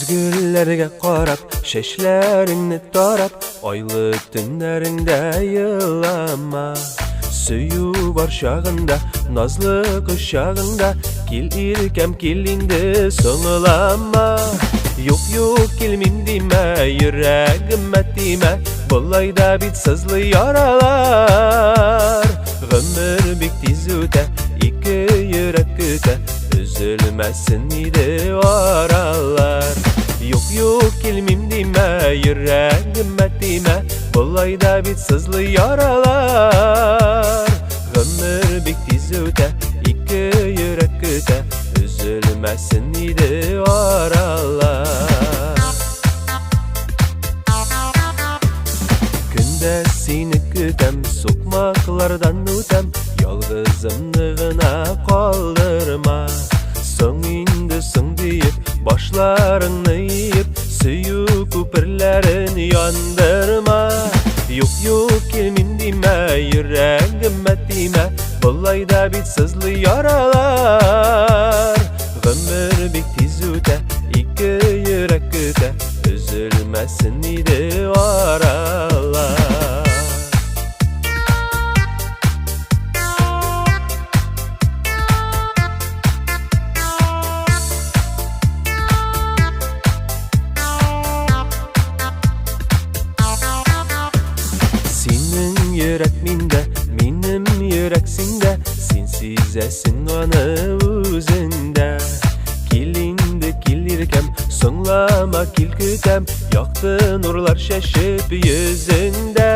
Мизгелләргә карап, чәчләреңне тарап, айлы төннәреңдә елама. Сөю бар чагында, назлы кочагыңда, кил иркәм, кил инде, соңлама. Юк, юк, килмим димә, йөрәгемә тимә, болай да бит сызлый яралар. Гомер бик тиз үтә, ике йөрәк көтә, өзелмәсен иде аралар. Юк, юк, килмим димә, йөрәгемә тимә, болай да бит сызлый яралар. Гомер бик тиз үтә, ике йөрәк көтә, өзелмәсен иде аралар. Көндә сине көтәм, сукмаклардан үтәм, ялгызымны гына калдырма. Соң инде соң диеп, башларыңны иеп, сөю күперләрен яндырма. Юк, юк, килмим димә, йөрәгемә тимә, болай да бит сызлый яралар. Гомер бик тиз үтә, ике йөрәк көтә, өзелмәсен иде аралар. Синең йөрәк миндә, минем йөрәк синдә, син сизәсең аны үзеңдә. Кил инде, кил иркәм, соңлама, кил көтәм, якты нурлар чәчеп йөзеңдә.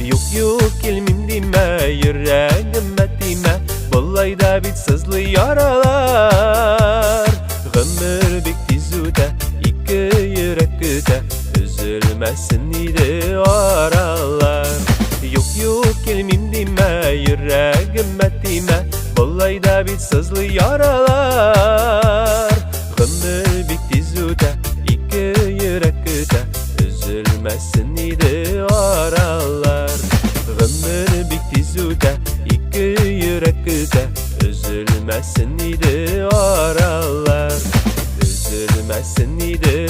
Юк, юк, килмим димә, йөрәгемә тимә, болай да бит сызлый яралар. Гомер бик тиз үтә, ике йөрәк көтә, өзелмәсен иде аралар. Юк, юк, килмим димә, йөрәгемә тимә, болай да бит сызлый яралар. Гомер бик тиз үтә, ике йөрәк көтә, өзелмәсен иде аралар. Гомер бик тиз үтә, ике йөрәк көтә, өзелмәсен иде аралар. Өзелмәсен иде.